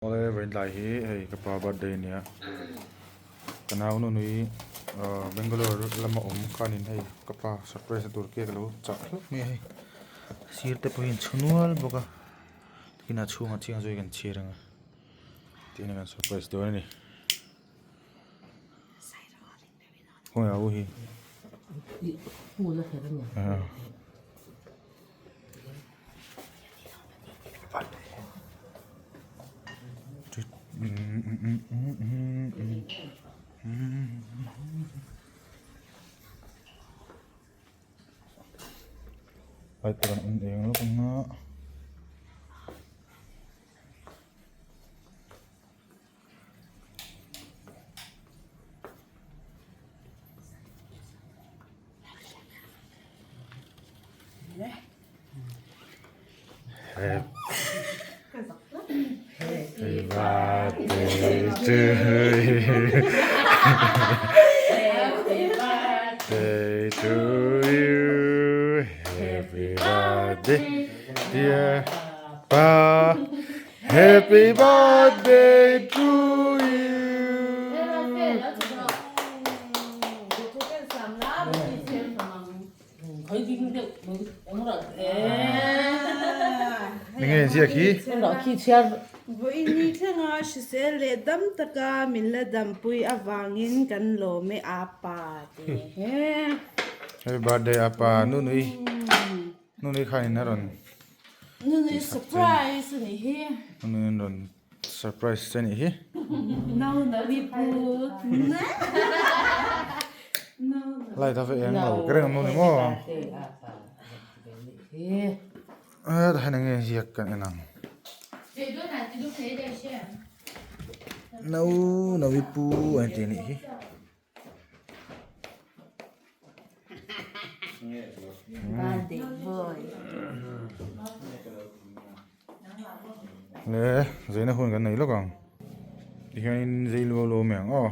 Awle vawiin tlai hi hei ka pa birthday a nia ka nau nunui ahh Bangalore lama awm khanin hei ka pa surprise na tur cake a lo chah hlauh mai a hei sir te pawhin chhu nual bawk a tihian a chhungah chiang zui kan chhiar ang a tihian kan surprise dawn a ni khawnge a u hi. Light te kan on eng lawk ang a. Happy birthday to you. Happy to you. Happy birthday, dear Pa. Happy birthday to you. Enge ziak hi? Vawiini thlenga hrisel leh dam taka min la dampui avangin kan lawm e apa te he. Happy birthday apa Nunui. Nunui khanin a rawn Nunui surprise a nih hi. Nunui rawn surprise che a nih hi. No no i pu. Light a va eng lo ka ring ang ni maw. Eh tah hian enge ziak kan en ang. No no i pu a inti a nih hi. Le zeina hun kan nei lawk ang tihianin zei luau luau mai ang aw.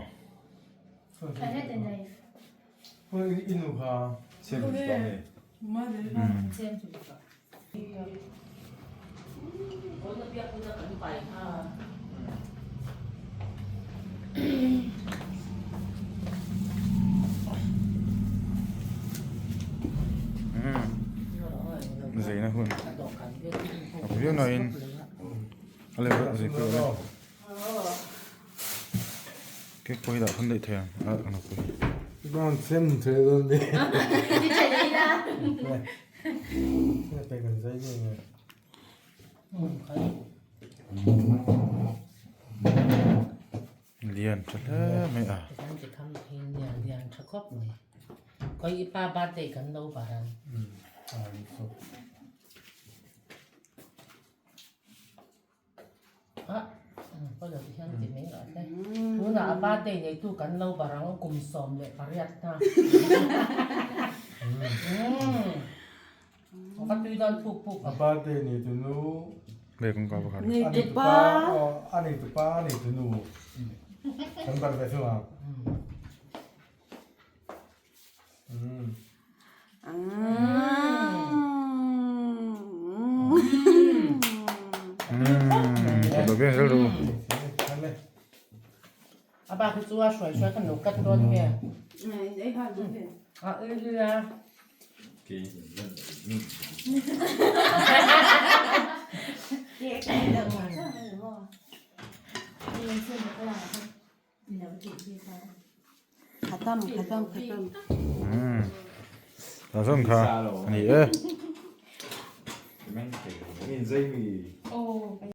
Zeina hun a viau nain a lem a zei pawh a ni cake pawh hi dah khan daih thei ang a ang pawh hi. Lian tha hle mai a. Tunah a birthday neitu kan lo bar ang kum 18 ta. Ka tui dawn phuk phuk. A birthday neitu nu. Ve kawngka va khan. Neitu pa. A neitu pa a neitu nu. Kan bar ve thung ang. A bak hi chu a hruai hruai khan lo cut dawn nge. A ui a. Khatam khatam khatam. Ta zawng kha a ni e.